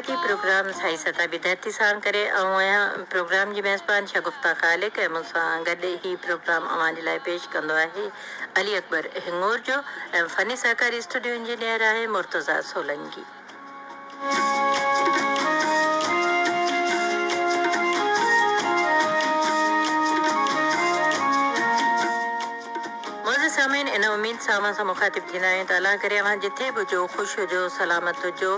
ماحولياتي پروگرام سائي ستابي ڌرتي ساڻ ڪري آئون آهيان پروگرام جي ميزبان شگفته خالق ۽ مون سان گڏ هي پروگرام اوهان جي لاء پيش ڪندو آهي علي اڪبر هڱورجو ۽ فني سهڪاري اسٽوڊيو انجنيئر آهي مرتضيٰ سولنگي. معزز سامعين ان اميد سان اوهان سان مخاطب ٿيندا آهيون ته الله ڪري اوهان جٿي به هجو خوش هجو سلامت هجو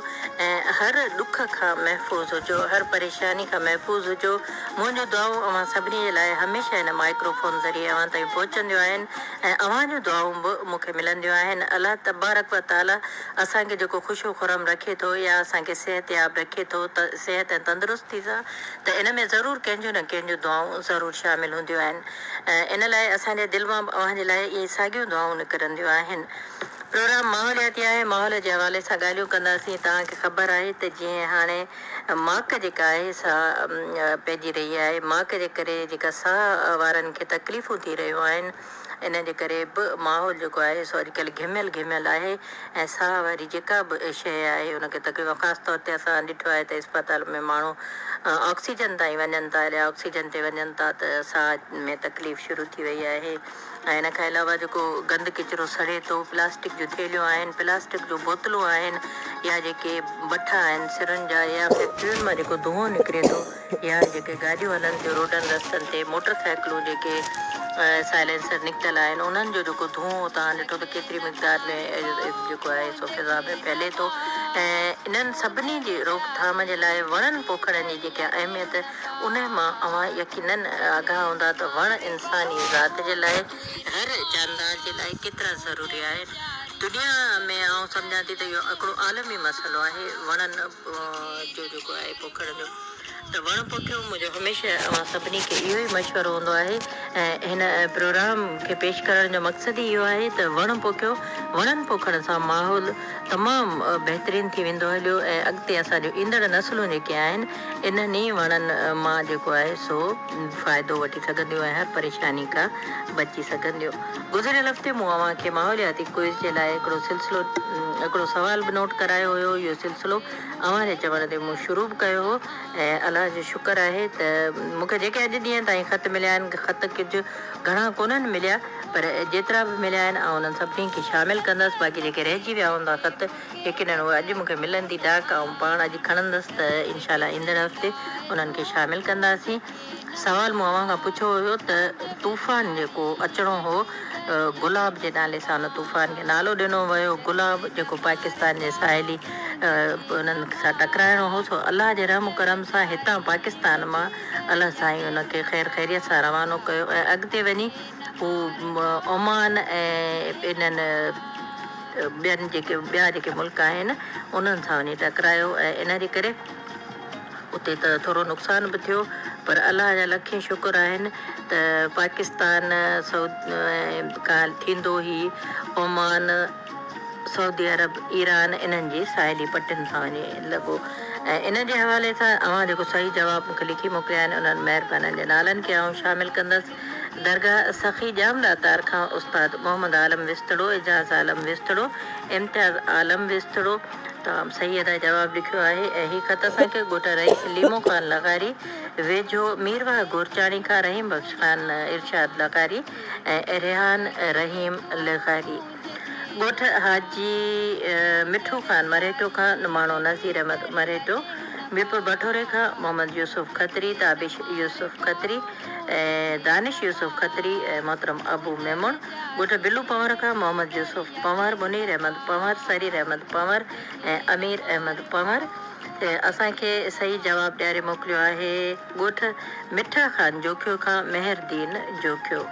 ۽ هر ڏک کان محفوظ هجو هر پريشاني کان محفوظ هجو منهنجون دعائون اوهان سڀني جي لاء هميشه هن مائڪرو فون ذريعي اوهان تائين پهچنديون آهن ۽ اوهان جون دعائون به مون کي ملنديون آهن الله تبارڪ و تعالي اسان کي جيڪو خوش و خرم رکي ٿو يا اسان کي صحتياب رکي ٿو ته صحت ۽ تندرستي سان ته ان ۾ ضرور ڪنهن جون نه ڪنهن جون دعائون ضرور شامل هونديون آهن ۽ ان لاء اسان جي دل مان به اوهان جي لاء اهي ساڳيون دعائون نڪرنديون آهن. پروگرام ماحولياتي آهي ماحول جي حوالي سان ڳالهيون ڪنداسين توهان کي خبر آهي ته جيئن هاڻي ماڪ جيڪا آهي سا پئجي رهي آهي ماڪ جي ڪري جيڪا ساهه وارن کي تڪليفون ٿي رهيون آهن ان جي ڪري به ماحول جيڪو آهي سو اڄڪلهه گهميل گهميل آهي ۽ ساهه واري جيڪا به شيء آهي ان کي تڪليف خاص طور تي اسان ڏٺو آهي ته اسپتال ۾ ماڻهو آڪسيجن تائين وڃن ٿا يا آڪسيجن تي وڃن ٿا ته ساهه ۾ تڪليف شروع ٿي وئي آهي ۽ ان کان علاوه جيڪو گند ڪچرو سڙي ٿو پلاسٽڪ جون ٿيلهيون آهن پلاسٽڪ جون بوتلون آهن يا جيڪي بٺا آهن سرن جا يا فيڪٽرين مان جيڪو دونهون نڪري ٿو يا جيڪي گاڏيون هلن ٿيون روڊن رستن تي موٽر سائيڪلون جيڪي سائلينسر نڪتل آهن انهن جو جيڪو دونهون توهان ڏٺو ته ڪيتري مقدار ۾ جيڪو آهي سو فضا ۾ ڦهلي ٿو ۽ انهن سڀني جي روڪٿام جي لاء وڻن پوکڻ جي جيڪا اهميت ان مان اوهان يقينن آگاهه هوندا ته وڻ انساني ذات جي لاء هر جاندار جي لاء ڪيترا ضروري آهن دنيا ۾ آئون سمجهان ٿي ته اهو هڪڙو عالمي مسئلو آهي وڻن جو جيڪو آهي پوکڻ جو ته وڻ پوکيو منهنجو هميشه اوهان سڀني کي اهو ئي مشورو هوندو آهي ۽ هن پروگرام کي پيش ڪرڻ جو مقصد ئي اهو آهي ته وڻ پوکيو وڻن پوکڻ سان ماحول تمام بهترين ٿي ويندو هليو ۽ اڳتي اسان جون ايندڙ نسلون جيڪي آهن انهن ئي وڻن مان جيڪو آهي سو فائدو وٺي سگهنديون ۽ هر پريشاني کان بچي سگهنديون. گذريل هفتي مون اوهان کي ماحولياتي ڪوئز جي لاء هڪڙو سلسلو هڪڙو سوال به نوٽ ڪرايو هيو. اهو سلسلو اوهان جي چوڻ تي مون شروع به ڪيو هو ۽ الله جو شڪر آهي ته مون کي جيڪي اڄ ڏينهن تائين خط مليا آهن خط ڪجهه گهڻا ڪونهن مليا پر جيترا به مليا آهن آئون انهن سڀني کي شامل ڪندس باقي جيڪي رهجي ويا هوندا خط يقينن اهي اڄ مون کي ملندي ڊاڪ آئون پاڻ اڄ کڻندس ته انشاء الله ايندڙ هفتي انهن کي شامل ڪنداسين. سوال مون اوهان کان پڇيو هيو ته طوفان جيڪو اچڻو هو گلاب جي نالي سان ان طوفان کي نالو ڏنو ويو گلاب جيڪو پاڪستان جي ساحلي انهن سان ٽڪرائڻو هو سو الله جي رحم و ڪرم سان هتان پاڪستان مان الله سائين ان کي خير خيريت سان روانو ڪيو ۽ اڳتي وڃي هو عمان ۽ انهن ٻين جيڪي ٻيا جيڪي ملڪ آهن انهن سان وڃي ٽڪرايو ۽ ان جي ڪري اتي ته ٿورو نقصان به ٿيو پر الله جا لکين شڪر آهن ته پاڪستان کان ٿيندو هي عمان، سعودي عرب، ايران انهن جي ساحلي پٽين سان وڃي لڳو ۽ ان جي حوالي سان اوهان جيڪو صحيح جواب مون کي لکي موڪليا آهن انهن مهربانن جي نالن کي آئون شامل ڪندس. درگاهه سخي ڄام ڏاتار کان استاد محمد عالم وسطڙو، اعجاز عالم وسطڙو، امتياز عالم وسطڙو، تمام صحيح ادا جواب لکيو آهي ۽ هي خط اسان کي ڳوٺ رئيس ليمو خان لغاري ويجهو ميرواهه گورچاڻي کان رحيم بخش خان ارشاد لغاري ۽ ريحان رحيم لغاري ڳوٺ حاجي مٺو خان مرهيٽو کان نماڻو نذير احمد مرهيٽو ميرپور بٺوري کان محمد يوسف کتري تابش يوسف کتري ۽ دانش يوسف کتري ۽ محترم ابو ميمڻ ڳوٺ بلو پنهور کان محمد يوسف پنهور، منير احمد پنهور، سرير احمد پنهور ۽ امير احمد پنهور اسان کي صحيح جواب ڏياري موڪليو آهي. ڳوٺ مٺا خان جوکيو کان مهر دين جوکيو،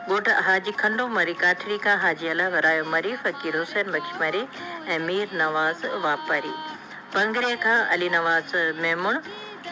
ڳوٺ حاجي کنڊو مري ڪاٺڙي کان حاجي الهه ورايو مري، فقير حسين بخش مري ۽ مير نواز واپاري. پنگري کان علي نواز ميمڻ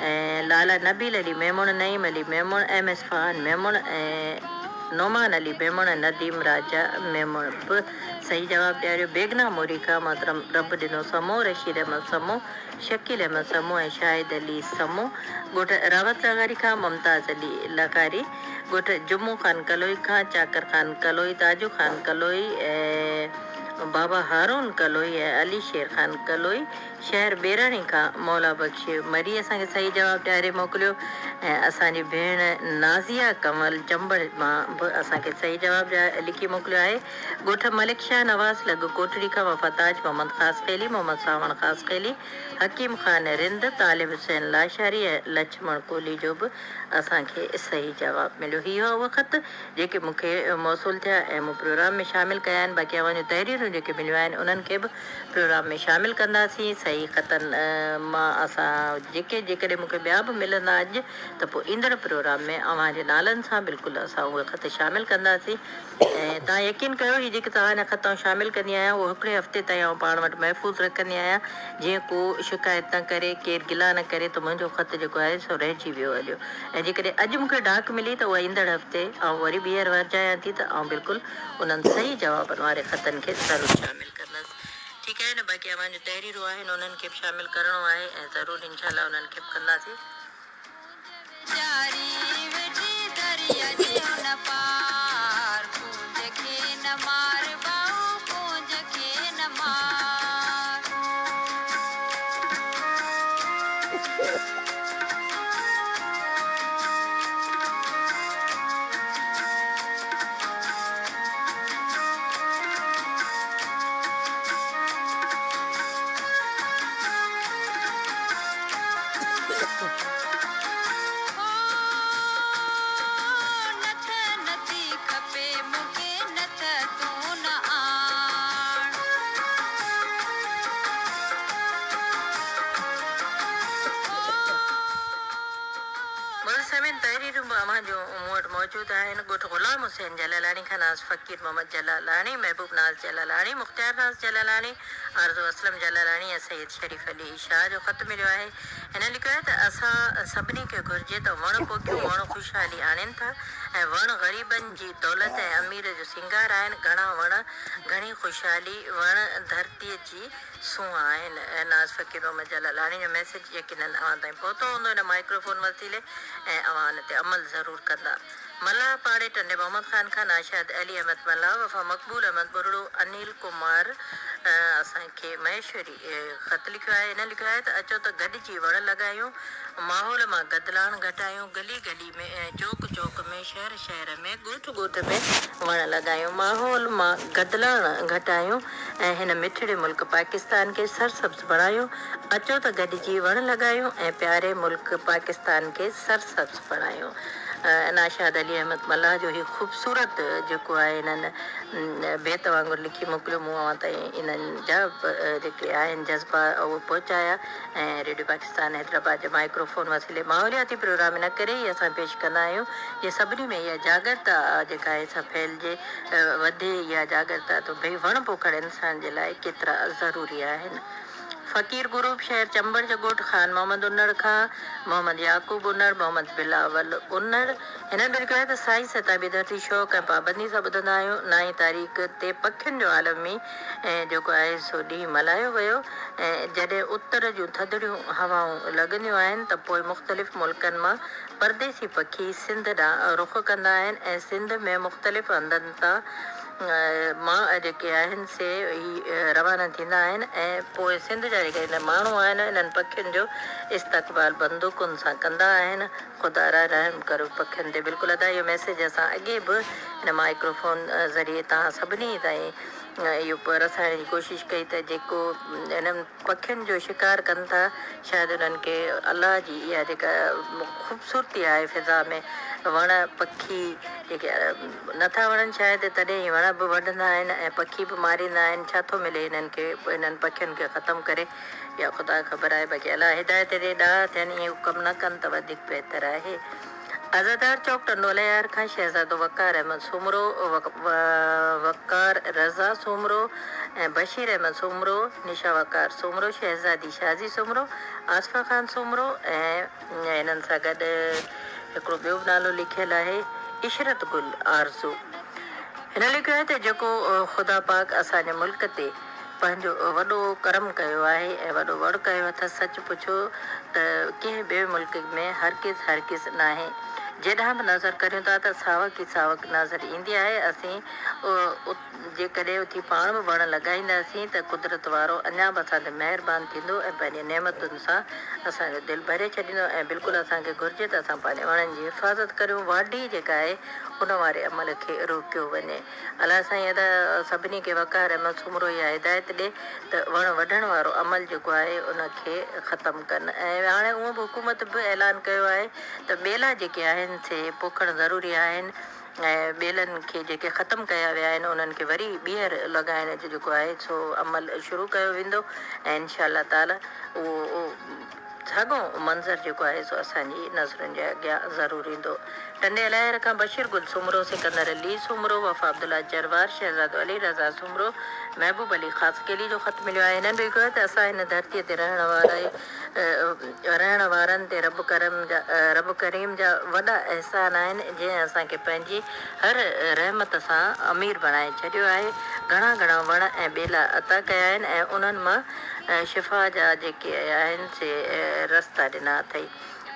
۽ لالا نبيل علي ميمڻ، نعيم علي ميمڻ، ايم ايس فهان ميمڻ ۽ نعمان علي ميمڻ ۽ نديم راجا ميمڻ به صحيح جواب ڏياريو. بيگنا موري کان محترم رب ڏنو سمون، رشيد احمد سمون، شڪيل احمد سمون ۽ شاهد علي سمون، ڳوٺ راوت لغاري کان ممتاز علي لغاري، ڳوٺ جمعو خان ڪلوئي کان چاڪر خان ڪلوئي، تاجو خان ڪلوئي ۽. بابا هارون ڪلوئي ۽ علي شير خان ڪلوئي شهر ٻيراڻي کان مولا بخش مري اسان کي صحيح جواب ڏياري موڪليو ۽ اسان جي ڀيڻ نازيه ڪنول چمبڙ مان به اسان کي صحيح جواب لکي موڪليو آهي. ڳوٺ ملڪ شاهه نواز لڳ ڪوٽڙي کان وفا تاج محمد خاصخيلي، محمد سانوڻ خاصخيلي، حڪيم خان رند، طالب حسين لاشاري ۽ لڇمڻ ڪولهي جو به اسان کي صحيح جواب مليو. هي هئا اهي خط جيڪي مون کي موصول ٿيا ۽ مون پروگرام ۾ شامل ڪيا آهن. باقي اوهان جون تحريرون جيڪي مليون آهن انهن کي به پروگرام ۾ شامل ڪنداسين. صحيح خطن مان اسان جيڪي جيڪڏهن مون کي ٻيا به ملندا اڄ ته پوء ايندڙ پروگرام ۾ اوهان جي نالن سان بلڪل اسان اهي خط شامل ڪنداسين ۽ توهان يقين ڪيو هي جيڪي توهان جا خط آئون شامل ڪندي آهيان اهو هڪڙي هفتي تائين آئون پاڻ وٽ محفوظ رکندي آهيان جيئن ڪو شڪايت نه ڪري ڪير گلا نه ڪري ته منهنجو خط جيڪو آهي سو رهجي ويو هليو ۽ جيڪڏهن اڄ مون کي ڊاڪ ملي ته اها ايندڙ هفتي آئون وري ٻيهر ورجايان ٿي ته آئون بلڪل انهن صحيح جوابن واري خطن کي ضرور شامل ڪندس. ٺيڪ آهي نه باقي اوهان جون تحريرون آهن انهن کي به شامل ڪرڻو آهي ۽ ضرور انشاء الله انهن کي به ڪنداسين. ڪونج ويچاري ويٺي دريا جي ان پار، ڪونج کي نه مار ٻائو ڪونج کي نه مار. هو نٿ نٿي کپي مونکي نٿ تون نه آڻ. ملسمين تحريرون به اوهان جون مون وٽ موجود آهن. ڳوٺ غلام حسين جلالاڻي کان ناز فقير محمد جلالاڻي، محبوب ناز جلالاڻي، مختيار ناز جلالاڻي، آرزو اسلم جلالاڻي ۽ سيد شريف علي شاهه جو خط مليو آهي. هنن لکيو آهي ته اسان سڀني کي گهرجي ته وڻ پوکيون، وڻ خوشحالي آڻين ٿا ۽ وڻ غريبن جي دولت ۽ امير جو سينگار آهن، گهڻا وڻ گهڻي خوشحالي، وڻ ڌرتيء جي سونهن آهن. ناز فقير محمد جلالاڻي جو ميسيج يقينن اوهان تائين پهتو هوندو هن مائيڪروفون وسيلي ۽ اوهان ان تي عمل ضرور ڪندا. ملاح پاڙي ٽنڊي محمد خان کان ناشاد علي احمد ملاح، وفا مقبول احمد ٻرڙو، انيل ڪمار اسان کي مهيشوري خط لکيو آهي. هن لکيو آهي ته اچو ته گڏجي وڻ لڳايون، ماحول مان گدلاڻ گهٽايون، گلي گلي ۾، چوڪ چوڪ ۾، شهر شهر ۾، ڳوٺ ڳوٺ ۾ وڻ لڳايون، ماحول مان گدلاڻ گهٽايون ۽ هن مٺڙي ملڪ پاڪستان کي سرسبز بڻايون، اچو ته گڏجي وڻ لڳايون ۽ پياري ملڪ پاڪستان کي سرسبز بڻايون. ناشاد علي احمد ملاح جو هي خوبصورت جيڪو آهي هنن بيت وانگر لکي موڪليو، مون اوهان تائين انهن جا جيڪي آهن جذبا اهي پهچايا ۽ ريڊيو پاڪستان حيدرآباد جي مائيڪرو فون وسيلي ماحولياتي پروگرام ان ڪري ئي اسان پيش ڪندا آهيون جيئن سڀني ۾ اها جاڳرتا جيڪا آهي سا ڦهلجي وڌي اها جاڳرتا ته ڀئي وڻ پوکڻ انسان جي لاء ڪيترا ضروري آهن. فقير گروپ شهر چمبڙ جو ڳوٺ خان محمد انڙ کان محمد يعقوب انڙ، محمد بلاول انڙ هنن به لکيو آهي ته سائين ستابي ڌرتي شوق ۽ پابندي سان ٻڌندا آهيون نائين تاريخ تي پکين جو عالمي جيڪو آهي سو ڏينهن ملهايو ويو ۽ جڏهن اتر جون ٿڌڙيون هوائون لڳنديون آهن ته پوء مختلف ملڪن مان پرديسي پکي سنڌ ڏانهن رخ ڪندا آهن ۽ سنڌ ۾ مختلف هنڌن تان مان جيڪي آهن سي هي روانا ٿيندا آهن ۽ پوء سنڌ جا جيڪي ماڻهو آهن انهن پکين جو استقبال بندوقن سان ڪندا آهن خدارا رحم ڪريو پکين تي بلڪل ادا اهو ميسيج اسان اڳي به هن مائڪرو فون ذريعي توهان سڀني تائين اهو رسائڻ جي ڪوشش ڪئي ته جيڪو انهن پکين جو شڪار ڪن ٿا شايد انهن کي الله جي اها جيڪا خوبصورتي آهي فضا ۾ وڻ پکي جيڪي نٿا وڻن شايد تڏهن هي وڻ به وڍندا آهن ۽ پکي به ماريندا آهن ڇا ٿو ملي انهن کي انهن پکين کي ختم ڪري اها خدا کي خبر آهي باقي الله هدايت ڏي ڏاها ٿين ائين ڪم نه ڪن ته وڌيڪ بهتر آهي. عزادار چوڪ ٽنڊو الهيار کان شهزادو وقار احمد سومرو، وقار رضا سومرو ۽ بشير احمد سومرو، نشا وقار سومرو، شهزادي شازي سومرو، آصفه خان سومرو ۽ انهن سان گڏ هڪڙو ٻيو به نالو لکيل آهي عشرت گل آرزو. هن لکيو آهي ته جيڪو خدا پاڪ اسان جي ملڪ تي پنهنجو وڏو ڪرم ڪيو آهي ۽ وڏو وڙ ڪيو اٿس. سچ پڇو ته ڪنهن ٻئي ملڪ ۾ هرگز هرگز ناهي. جيڏانهن به نظر ڪريون ٿا ته ساوڪ ئي ساوڪ نظر ايندي آهي. اسين جيڪڏهن اٿي پاڻ به وڻ لڳائينداسين ته قدرت وارو اڃا به اسان تي مهربان ٿيندو ۽ پنهنجي نعمتن سان اسان جو دل ڀري ڇڏيندو ۽ بلڪل اسان کي گهرجي ته اسان پنهنجي وڻن جي حفاظت ڪريون واڍي جيڪا آهي ان واري عمل کي روڪيو وڃي. الله سائين ادا سڀني کي وقار احمد سومرو اها هدايت ڏي ته وڻ وڍڻ وارو عمل جيڪو آهي ان کي ختم ڪن ۽ هاڻي اونء به حڪومت به اعلان ڪيو آهي ته ٻيلا جيڪي آهن سي پوکڻ ضروري آهن ۽ ٻيلن کي جيڪي ختم ڪيا ويا آهن انهن کي وري ٻيهر لڳائڻ جو جيڪو آهي سو عمل شروع ڪيو ويندو ۽ انشاء الله تعالي اهو ساڳو منظر جيڪو آهي سو اسان جي نظرن جي اڳيان ضرور ايندو. ٽنڊي الهيار کان بشير گل سومرو، سڪندر علي سومرو، وفا عبدالله جروار، شهزادو علي رضا سومرو، محبوب علي خاصخيلي جو خط مليو آهي. هنن به لکيو آهي ته اسان هن ڌرتيء تي رهڻ وارا رهڻ وارن تي رب ڪرم جا رب ڪريم جا وڏا احسان آهن جنهن اسان کي پنهنجي هر رحمت سان امير بڻائي ڇڏيو آهي. گهڻا گهڻا وڻ ۽ ٻيلا عطا ڪيا آهن ۽ انهن مان شفا جا جيڪي آهن سي رستا ڏنا اٿئي.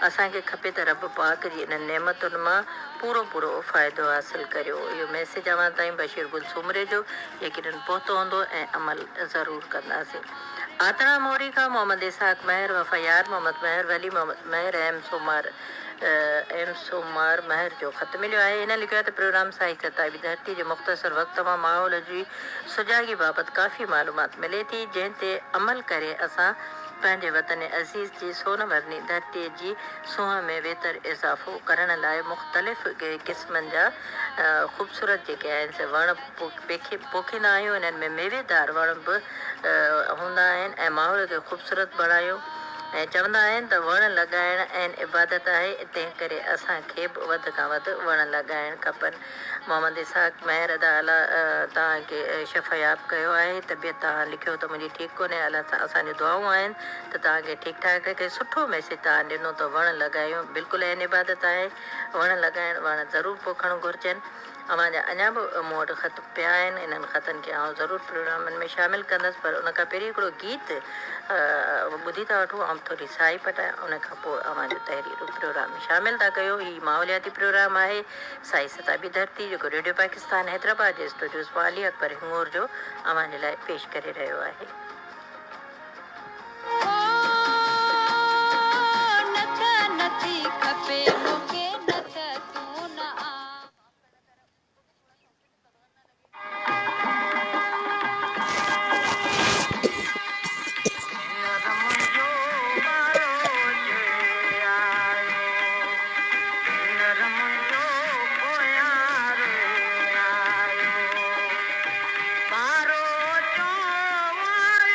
اسان کي کپي ته رب پاڪ جي انهن نعمتن مان پورو پورو فائدو حاصل ڪريو. اهو ميسيج اوهان تائين بشير گل سومري جو يقينن پهتو هوندو ۽ عمل ضرور ڪنداسين. آتڻا موري کان محمد اسحاق مهر، وفا يار محمد مهر، ولي محمد مهر، ايم سومار ايم سومار مهر جو خط مليو آهي. هن لکيو آهي ته پروگرام سائي ستابي ڌرتي جي مختصر وقت مان ماحول جي سجاڳي بابت ڪافي معلومات ملي ٿي، جنهن تي عمل ڪري اسان پنهنجي وطن عزيز جي سون ورني ڌرتيء جي سونهن ۾ ويتر اضافو ڪرڻ لاء مختلف قسمن جا خوبصورت جيڪي آهن سي وڻ پوکيندا آهيون، انهن ۾ ميويدار وڻ به هوندا آهن ۽ ماحول کي خوبصورت بڻايو ۽ چوندا آهن ته وڻ لڳائڻ عين عبادت آهي، تنهن ڪري اسان کي به وڌ کان وڌ وڻ لڳائڻ کپن. محمد اسحاق مهر ادا الله توهان کي شفاياب ڪيو آهي طبيعت توهان لکيو ته منهنجي ٺيڪ ڪونهي الله سان اسان جون دعائون آهن ته توهان کي ٺيڪ ٺاڪ رکي سٺو ميسيج توهان ڏنو ته وڻ لڳايون بلڪل عين عبادت آهي وڻ لڳائڻ وڻ ضرور پوکڻ گهرجن اوهان جا اڃا به مون وٽ خط پيا آهن انهن خطن کي آئون ضرور پروگرامن ۾ شامل ڪندس پر ان کان پهرين هڪڙو گيت ٻڌي ٿا وٺون آئون ٿوري ساهي پٽايان ان کان پوء اوهان جو تحريرون پروگرام ۾ شامل ٿا ڪيو هي ماحولياتي پروگرام آهي سائي ستابي ڌرتي جيڪو ريڊيو پاڪستان حيدرآباد جي اسٽوڊيوز مان علي اڪبر هڱورجو اوهان جي لاء پيش ڪري رهيو آهي. او نه ته نٿي کپي مونکي نه ته تون نه آ. هينئر منهنجو ٻاروچ آيو، هينئر منهنجو پويارو آيو، ٻاروچو آيو.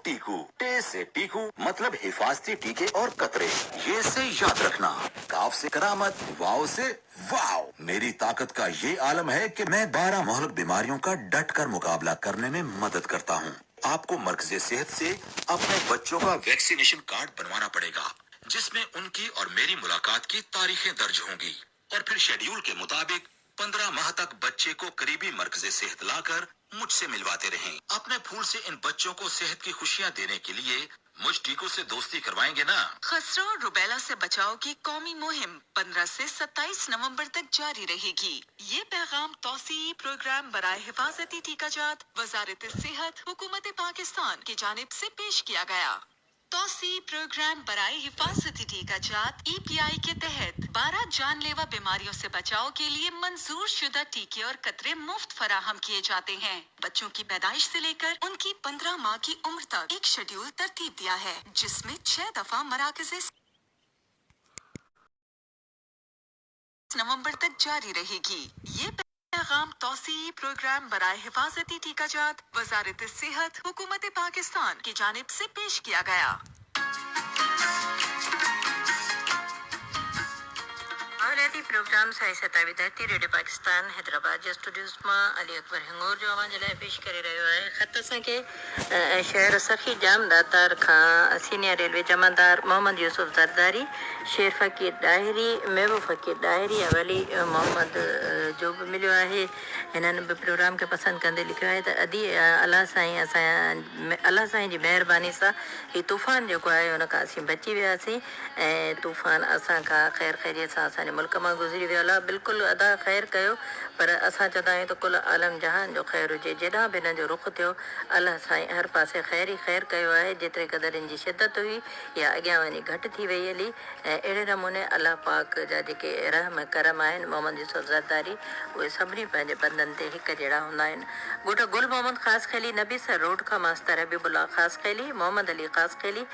टीकू। टे से टीकू मतलब हिफाजती टीके और कतरे। ये से याद रखना, काफ से करामत, वाव से वाव। मेरी ताकत का ये आलम है कि मैं 12 मोहलक बीमारियों का डट कर मुकाबला करने में मदद करता हूँ। आपको मरकज सेहत से अपने बच्चों का वैक्सीनेशन कार्ड बनवाना पड़ेगा, जिसमें उनकी और मेरी मुलाकात की तारीखें दर्ज होंगी और फिर शेड्यूल के मुताबिक 15 माह तक बच्चे को करीबी मरकज सेहत लाकर मुझसे मिलवाते रहें। अपने फूल से इन बच्चों को सेहत की खुशियां देने के लिए मुझ टीकों से दोस्ती करवाएंगे ना। खसरा और रुबेला से बचाव की कौमी मुहिम 15 से 27 नवंबर तक जारी रहेगी। ये पैगाम तोसी प्रोग्राम बराए हिफाजती टीकाजात वजारत सेहत हुकूमत पाकिस्तान की जानिब से पेश किया गया। तोसी प्रोग्राम बराए हिफाजती टीकाजात EPI के तहत 12 जानलेवा बीमारियों से बचाव के लिए मंजूर शुदा टीके और कतरे मुफ्त फराहम किए जाते हैं। बच्चों की पैदाइश से लेकर उनकी 15 माह की उम्र तक एक शेड्यूल तरतीब दिया है, जिसमें 6 दफा मराकज़ नवंबर तक जारी रहेगी। ये पैगाम तोसी प्रोग्राम बराए हिफाजती टीकाजात वजारत सेहत हुकूमत पाकिस्तान की जानिब से पेश किया गया। माहौलियाती प्रोग्राम साई सतावी धरती रेडियो पाकिस्तान हैदराबाद जे स्टूडियोज़ मां अली अकबर हिंगोर जो अव्हां जे लाइ पेश करे रहियो आहे। ख़त असांखे शहर सखी जाम दातार खां सीनियर रेलवे जमादार मोहम्मद यूसुफ ज़रदारी, शेर फ़क़ीर ॾाहिरी, मेवो फ़क़ीर ॾाहिरी ऐं वली मोहम्मद जो बि मिलियो आहे। हिननि बि प्रोग्राम खे पसंदि कंदे लिखियो आहे त अदी अलाह साईं असां अलाह साईं जी महिरबानी सां हीउ तूफ़ान जेको आहे उन खां असीं बची वियासीं ऐं तूफ़ान असां खां ख़ैर ख़ैरियत सां असांजे मुल्क मां गुज़री वियो। अलाह बिल्कुलु अदा ख़ैर कयो, पर असां चवंदा आहियूं त कुल आलम जहान जो ख़ैर हुजे। जेॾां बि हिन जो रुख़ थियो अलाह साईं हर पासे ख़ैर ई ख़ैर कयो आहे। जेतिरे क़दर हिन जी शिदत हुई या अॻियां वञी घटि थी वई हली ऐं अहिड़े नमूने अलाह पाक जा जेके रहम करम आहिनि मोहम्मद यूसुफ ज़रदारी, उहे सभिनी पंहिंजे बंदनि ते हिकु जहिड़ा हूंदा आहिनि। ॻोठ गुल मोहम्मद ख़ासख़ेली नबी सर रोड खां मास्तर हबीबुल्ला ख़ासख़ेली, मोहम्मद अली ख़ासख़ेली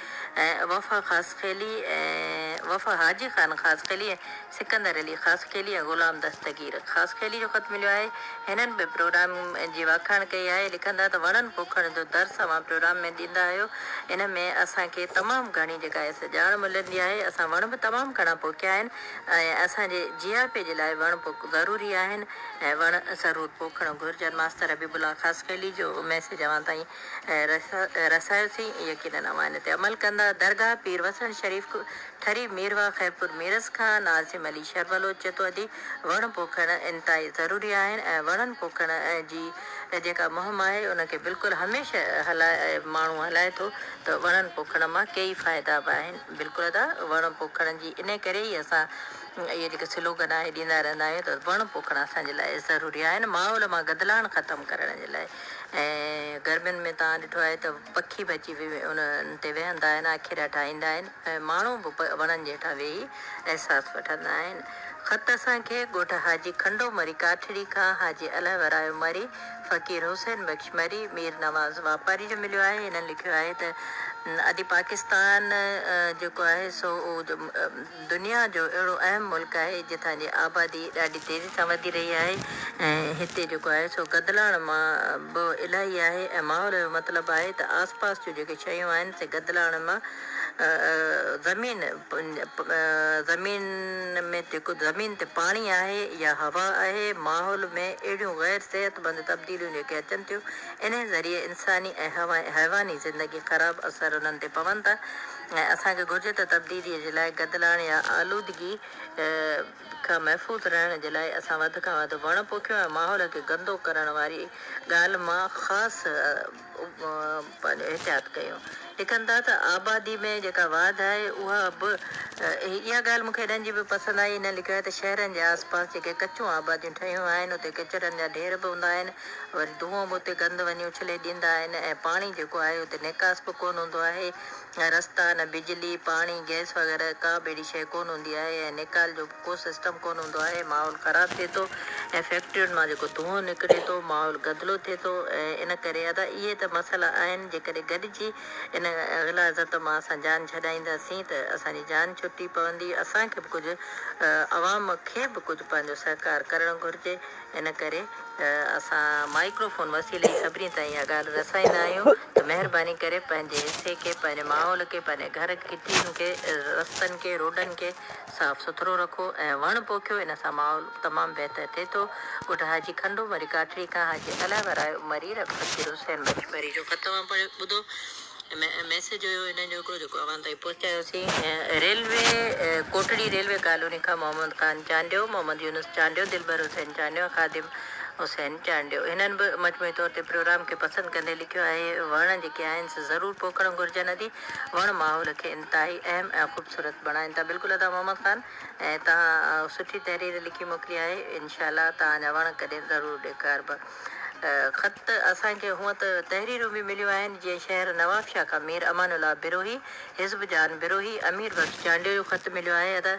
ऐं वफ़ा ख़ासख़ेली ऐं वफ़ा हाजी ख़ान ख़ासख़ेली ऐं सिकंदर अली ख़ासख़ेली ऐं ग़ुलाम दस्तगीर ख़ासख़ेली जो ख़त मिलियो आहे। हिननि बि प्रोग्राम जी वाखाण कई आहे। लिखंदा त वणनि पोखण जो दर्स अव्हां प्रोग्राम में ॾींदा आहियो, इन में असांखे तमामु घणी जेका आहे ॼाण मिलंदी आहे। असां वण बि तमामु घणा पोखिया आहिनि ऐं असांजे जियापे जे लाइ वण पोख ज़रूरी आहिनि ऐं वण ज़रूरु पोखणु घुर्जनि। मास्तर हबीबुल्ला ख़ासख़ेली जो मैसेज अव्हां ताईं रसायोसीं, यकीनन अव्हां हिन ते अमल कंदा। दरगाह पीर वसण शरीफ़ ठरी मीरवा ख़ैरपुर मीरस खां नाज़िम अली शरबलो चए थो अदी वण पोखण इंतिहाई ज़रूरी आहिनि ऐं वणनि पोखण जी जेका मुहिम आहे उनखे बिल्कुलु हमेशह हलाए माण्हू हलाए थो त वणनि पोखण मां केई फ़ाइदा बि आहिनि। बिल्कुलु अदा, वण पोखण जी इन करे ई असां इहे जेके स्लोगन आहे ॾींदा रहंदा आहियूं त वण पोखण असांजे लाइ ज़रूरी आहिनि, माहौल मां गदलाण ख़तमु करण जे लाइ। ऐं गर्मियुनि में तव्हां ॾिठो आहे त पखी बि अची उन्हनि ते वेहंदा आहिनि, आखिरा ठाहींदा आहिनि ऐं माण्हू बि वणनि जे हेठां वेही अहसासु वठंदा आहिनि। ख़त असांखे ॻोठ हाजी खंडो मरी काठड़ी खां हाजी अलाह वरायो मरी, फ़क़ीर हुसैन बख़्श मरी, मीर नवाज़ वापारी जो मिलियो आहे। हिननि लिखियो आहे त अदी पाकिस्तान जेको आहे सो दुनिया जो अहिड़ो अहम मुल्क आहे जितां जी आबादी ॾाढी तेज़ी सां वधी रही आहे ऐं हिते जेको आहे सो गदलाण मां बि इलाही आहे ऐं माहौल जो मतिलबु आहे त आसपास जूं जेके शयूं आहिनि से गदलाण मां ज़मीन ज़मीन में जेको ज़मीन ते पाणी आहे या हवा आहे, माहौल में अहिड़ियूं ग़ैर सिहतमंद तब्दीलियूं जेके अचनि थियूं इन ज़रिए इंसानी ऐं हैवानी ज़िंदगी ख़राबु असर उन्हनि ते पवनि था ऐं असांखे घुर्जे त तब्दीलीअ जे लाइ गदलाण या आलूदगी खां महफ़ूज़ रहण जे लाइ असां वधि खां वधि वण पोखियूं ऐं माहौल खे गंदो करण वारी ॻाल्हि मां ख़ासि पंहिंजो एहतियात कयूं। लिखनि था त आबादी में जेका वाध आहे उहा बि इहा ॻाल्हि मूंखे हिननि जी बि पसंदि आई। हिन लिखियो आहे त शहरनि जे आसपास जेके कचूं आबादियूं ठहियूं आहिनि उते कचरनि जा ढेर बि हूंदा आहिनि, वरी धुओं बि उते गंद वञी उछले ॾींदा आहिनि ऐं पाणी जेको आहे उते निकास बि कोन हूंदो आहे, रस्ता न बिजली पाणी गैस वग़ैरह का बि अहिड़ी शइ कोन हूंदी आहे ऐं निकाल जो को सिस्टम कोन हूंदो आहे, माहौल ख़राबु थिए थो। ۽ فيڪٽرين مان جيڪو دونهون نڪري ٿو ماحول گدلو ٿئي ٿو ۽ ان ڪري ادا اهي ته مسئلا آهن جيڪڏهن گڏجي ان غلاظت مان اسان جان ڇڏائينداسين ته اسان جي جان ڇٽي پوندي اسان کي به ڪجهه عوام کي به ڪجهه پنهنجو سهڪار ڪرڻ گهرجي ان ڪري اسان مائڪرو فون وسيلي ئي سڀني تائين اها ڳالهه رسائيندا آهيون ته مهرباني ڪري پنهنجي حصي کي، پنهنجي ماحول کي، پنهنجي گهر گهٽين کي، رستن کي، روڊن کي صاف سٿرو رکو ۽ وڻ پوکيو ان سان ماحول تمام بهتر ٿئي ٿو. ڳوٺ حاجي کنڊو مري ڪاٺڙي کان حاجي الهه ورايو مري رب فقير حسين بخش مري جو خط اوهان پڙهيو ٻڌو ميسيج هيو هنن جو هڪڙو جيڪو اوهان تائين پهچايوسين. ريلوي ڪوٽڙي ريلوي ڪالوني کان محمد خان چانڊيو، محمد يونس چانڊيو، دلبر حسين چانڊيو ۽ خادم حسين چانڊيو هنن به مجموعي طور تي پروگرام کي پسند ڪندي لکيو آهي وڻ جيڪي آهن سي ضرور پوکڻ گهرجن ادي وڻ ماحول کي انتهائي اهم ۽ خوبصورت بڻائن ٿا بلڪل ادا محمد خان ۽ توهان سٺي تحرير لکي موڪلي آهي انشاء الله توهان جا وڻ ڪڏهن ضرور ڏيکاربا. خط اسان کي هونء ته تحريرون به مليون آهن، جيئن شهر نوابشاهه کان مير امان الله بروهي، حزب جان بروهي، امير بخش چانڊيو جو خط مليو آهي. ادا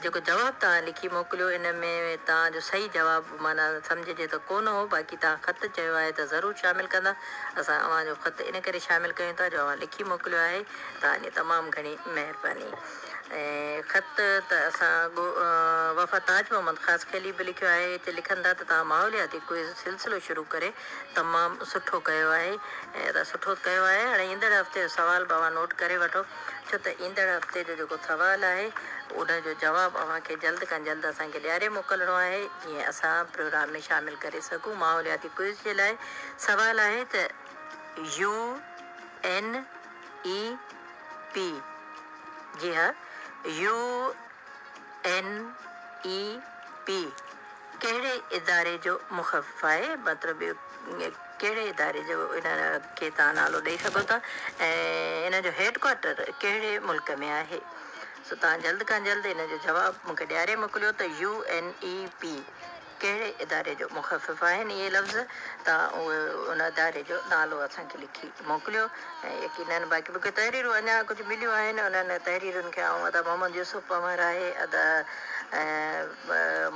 جيڪو جواب توهان لکي موڪليو ان ۾ توهان جو صحيح جواب معنيٰ سمجهجي ته ڪونه هو، باقي توهان خط چيو آهي ته ضرور شامل ڪندا. اسان اوهان جو خط ان ڪري شامل ڪيون ٿا جو اوهان لکي موڪليو آهي. توهان جي تمام گهڻي مهرباني. ۽ خط ته اسان وفا تاج محمد خاصخيلي به لکيو آهي هتي لکن ٿا ته توهان ماحولياتي ڪوئز سلسلو شروع ڪري تمام سٺو ڪيو آهي ۽ ادا سٺو ڪيو آهي هاڻي ايندڙ هفتي جو سوال به اوهان نوٽ ڪري وٺو ڇو ته ايندڙ هفتي جو جيڪو سوال آهي ان جو جواب اوهان کي جلد کان جلد اسان کي ڏياري موڪلڻو آهي جيئن اسان پروگرام ۾ شامل ڪري سگهون ماحولياتي ڪوئز جي لاء سوال آهي ته يو اين اي پي جي ها يو اين اي پي ڪهڙي اداري جو مخفف آهي مطلب ڪهڙي اداري جو ان کي توهان نالو ڏئي سگهو ٿا ۽ ان جو هيڊ ڪوارٽر ڪهڙي ملڪ ۾ آهي سو توهان جلد کان جلد ان جو جواب مون کي ڏياري موڪليو ته يو اين اي پي ڪهڙي اداري جو مخفف آهن اهي لفظ توهان اهي ان اداري جو نالو اسان کي لکي موڪليو ۽ يقينن باقي مونکي تحريرون اڃا ڪجهه مليون آهن انهن تحريرن کي آئون ادا محمد يوسف پنهور آهي ادا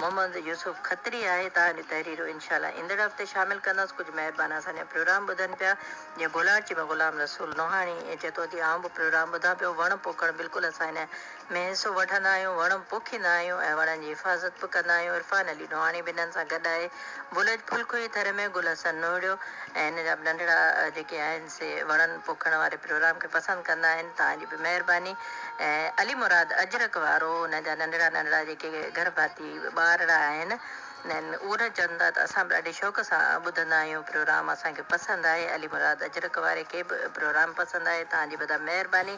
محمد يوسف کتري آهي توهان جون تحريرون انشاء الله ايندڙ هفتي شامل ڪندس ڪجهه مهربان اسان جا پروگرام ٻڌن پيا جيئن گولاڙچي ۾ غلام رسول نوحاڻي چئي ٿو ادي آئون به پروگرام ٻڌان پيو وڻ پوکڻ بلڪل اسان هن ۾ حصو وٺندا آهيون، وڻ پوکيندا آهيون ۽ وڻن جي حفاظت به ڪندا آهيون. عرفان علي نوحاڻي به انهن سان گڏ آهي. بلج ڦلکوئي ٿر ۾ گل حسن نوهڙيو ۽ هن جا به ننڍڙا جيڪي آهن سي وڻن پوکڻ واري پروگرام کي پسند ڪندا آهن. توهان جي به مهرباني ۽ علي مراد اجرڪ وارو ان جا ننڍڙا ننڍڙا جيڪي گهر ڀاتي ٻارڙا آهن اهي چون ٿا ته اسان به ڏاڍي شوق سان ٻڌندا آهيون پروگرام اسان کي پسند آهي علي مراد اجرڪ واري کي به پروگرام پسند آهي توهان جي به ادا مهرباني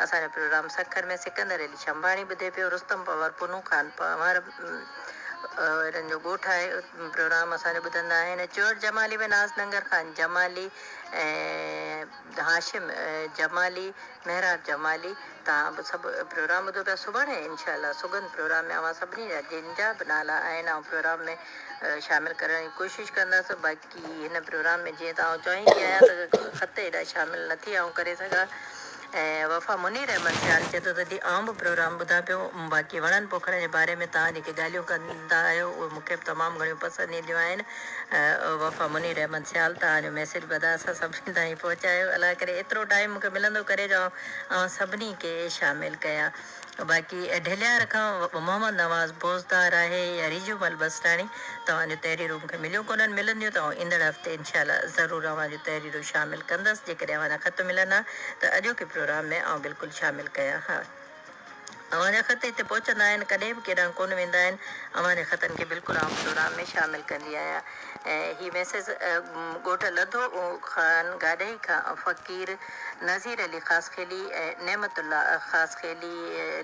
اسان جو پروگرام سکر ۾ سڪندر علي شنڀاڻي ٻڌي پيو رستم پنهور پنهون خان پنهور انهن جو ڳوٺ آهي پروگرام اسان جو ٻڌندا آهن چوهڙ جمالي ۾ ناز ننگر خان جمالي ۽ هاشم جمالي محراب جمالي توهان به سڀ پروگرام ٻڌو پيا سڀاڻي انشاء الله سڳنڌ پروگرام ۾ اوهان سڀني جا جن جا به نالا آهن آئون پروگرام ۾ شامل ڪرڻ جي ڪوشش ڪندس باقي هن پروگرام ۾ جيئن ته آئون چاهيندي آهيان ته خط ايڏا شامل نه ٿي آئون ڪري سگهان ۽ وفا منير احمد سيال چئي ٿو ته جي آئون به پروگرام ٻڌان پيو باقي وڻن پوکڻ جي باري ۾ توهان جيڪي ڳالهيون ڪندا آهيو اهي مون کي به تمام گهڻيون پسند اينديون آهن وفا منير احمد سيال توهان جو ميسيج به ادا اسان سڀني تائين پهچايو الله ڪري ايترو ٽائيم مون کي ملندو ڪري جو آئون اوهان سڀني کي شامل ڪيان باقي ڍليار کان محمد نواز بوزدار آهي يا ريجو مل بسراڻي توهان جون تحريرون مون کي مليون ڪونهن ملنديون ته آئون ايندڙ هفتي انشاء الله ضرور اوهان جون تحريرون شامل ڪندس جيڪڏهن اوهان جا خط ملن ها ته اڄوڪي پروگرام ۾ آئون بلڪل شامل ڪيان ها. اوهان جا خط هتي پهچندا آهن، ڪڏهن به ڪيڏانهن ڪونه ويندا آهن. اوهان جي خطن کي بلڪل آئون پروگرام ۾ شامل ڪندي آهيان. ۽ هي ميسيج ڳوٺ لڌو خان گاڏهي کان فقير نذير علي خاصخيلي ۽ نعمت الله خاصخيلي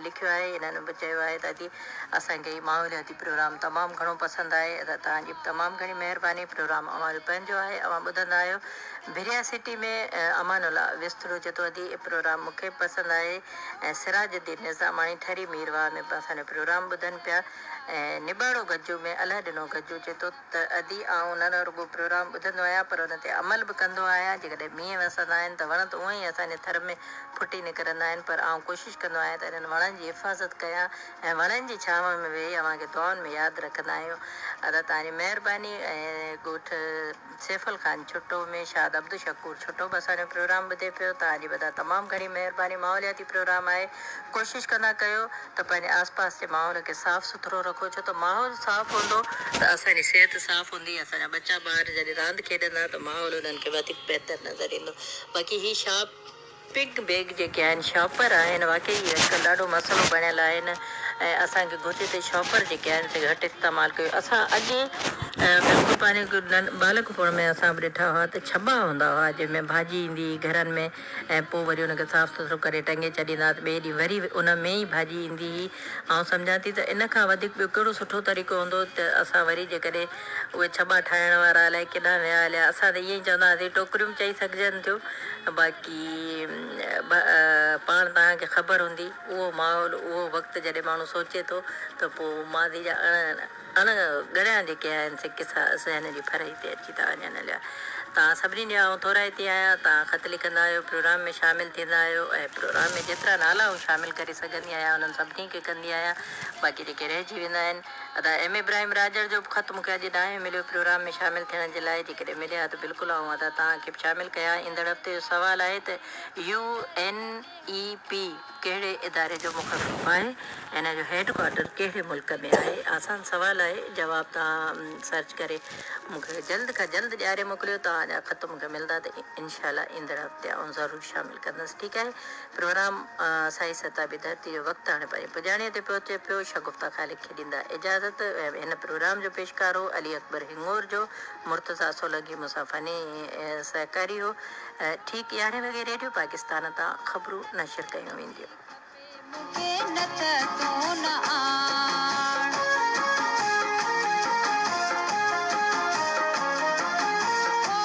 لکيو آهي. انهن به چيو آهي ته ادي اسان کي هي ماحولياتي پروگرام تمام گهڻو پسند آهي. ادا توهان جي به تمام گهڻي مهرباني. پروگرام اوهان جو پنهنجو آهي اوهان ٻڌندا آهيو. ڀريا سٽي ۾ امان الله وسطڙو چئي ٿو ادي هي پروگرام مون کي به پسند آهي. ۽ سراج الدين نظاماڻي. ٺري ميرواهه ۾ به اسان جو پروگرام ٻڌن پيا ۽ نباڙو گجو ۾ الهه ڏنو گجو چئي ٿو ته ادي آئون نه رڳو پروگرام ٻڌندو آهيان پر ان تي عمل به ڪندو آهيان جيڪڏهن مينهن وسندا آهن ته وڻ ته اونئن ئي اسان جي ٿر ۾ ڦٽي نڪرندا آهن پر آئون ڪوشش ڪندو آهيان ته انهن وڻن جي حفاظت ڪيان ۽ وڻن جي ڇانو ۾ ويهي اوهان کي دعائن ۾ ياد رکندا آهيون ادا توهان جي مهرباني ۽ ڳوٺ سيفل خان ڇٽو ۾ شاد عبدالشڪور ڇٽو به اسان جو پروگرام ٻڌي پيو توهان جي به ادا تمام گهڻي مهرباني ماحولياتي پروگرام آهي ڪوشش ڪندا ڪيو ته پنهنجي آس پاس جي ماحول کي صاف سٿرو رکو ڇو ته ماحول صاف هوندو ته اسان جي صحت صاف هوندي اسان جا ٻچا ٻار جڏهن راند کيڏندا ته ماحول انهن کي وڌيڪ بهتر نظر ايندو باقي هي شاپ پگ بيگ جيڪي آهن شاپر آهن واقعي اهي اڄڪلهه ڏاڍو مسئلو بڻيل آهن ۽ اسان کي گهرجي ته شاپر جيڪي آهن سي گهٽ استعمال ڪيون اسان اڳي بلڪل پنهنجي ٻالڪپڻ ۾ اسان به ڏٺا هئا ته ڇٻا هوندا هئا جنهن ۾ ڀاڄي ايندي هئي گهرن ۾ ۽ پوء وري ان کي صاف سٿرو ڪري ٽنگي ڇڏيندا هئا ته ٻئي ڏينهن وري ان ۾ ئي ڀاڄي ايندي هئي آئون سمجهان ٿي ته ان کان وڌيڪ ٻيو ڪهڙو سٺو طريقو هوندو ته اسان وري جيڪڏهن اهي ڇٻا ٺاهڻ وارا الائي ڪيڏانهن ويا هليا. اسان ته ائين ئي چوندا هئاسين ٽوڪريون به چئي سگهجن ٿيون. باقي پاڻ توهان کي خبر هوندي اهو ماحول اهو وقت جڏهن ماڻهو سوچي ٿو ته پوء ماضي جا اڻ اڻ ڳڻيا جيڪي آهن سي قصا ذهن جي ڦرهي تي اچي ٿا وڃن هليا. توهان سڀني جي آئون ٿورائتي آهيان. توهان خط لکندا آهيو، پروگرام ۾ شامل ٿيندا آهيو ۽ پروگرام ۾ جيترا نالا آئون شامل ڪري سگهندي آهيان انهن سڀني کي ڪندي آهيان. باقي جيڪي رهجي ويندا آهن. ادا ايم ابراهيم راڄڙ جو به خط مونکي اڄ ناهي مليو پروگرام ۾ شامل ٿيڻ جي لاء جيڪڏهن ملي ها ته بلڪل آئون ادا توهان کي به شامل ڪيان ها ايندڙ هفتي جو سوال آهي ته يو اين اي پي ڪهڙي اداري جو مخفف آهي ۽ ان جو هيڊ ڪوارٽر ڪهڙي ملڪ ۾ آهي آسان سوال آهي جواب توهان سرچ ڪري مونکي جلد کان جلد ڏياري موڪليو توهان جا خط مونکي ملندا ته انشاء الله ايندڙ هفتي آئون ضرور شامل ڪندس ٺيڪ آهي پروگرام سائي ستابي ڌرتي جو وقت هاڻي پنهنجي پڄاڻيء تي پهچي پيو. شگفته خالق کي ڏيندا اجازت. هن پروگرام جو پيشڪار هو علي اڪبر هڱورجو، مرتضيٰ سولنگي مون سان فني سهڪاري هو. ٺيڪ يارهين وڳي ريڊيو پاڪستان تان خبرون نشر ڪيون وينديون. مون کي نه ته تون نه آڻ. او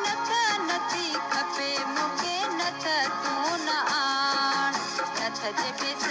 نٿ نٿي کپي مون کي نٿ تون نه آڻ. نٿ جي پيسن.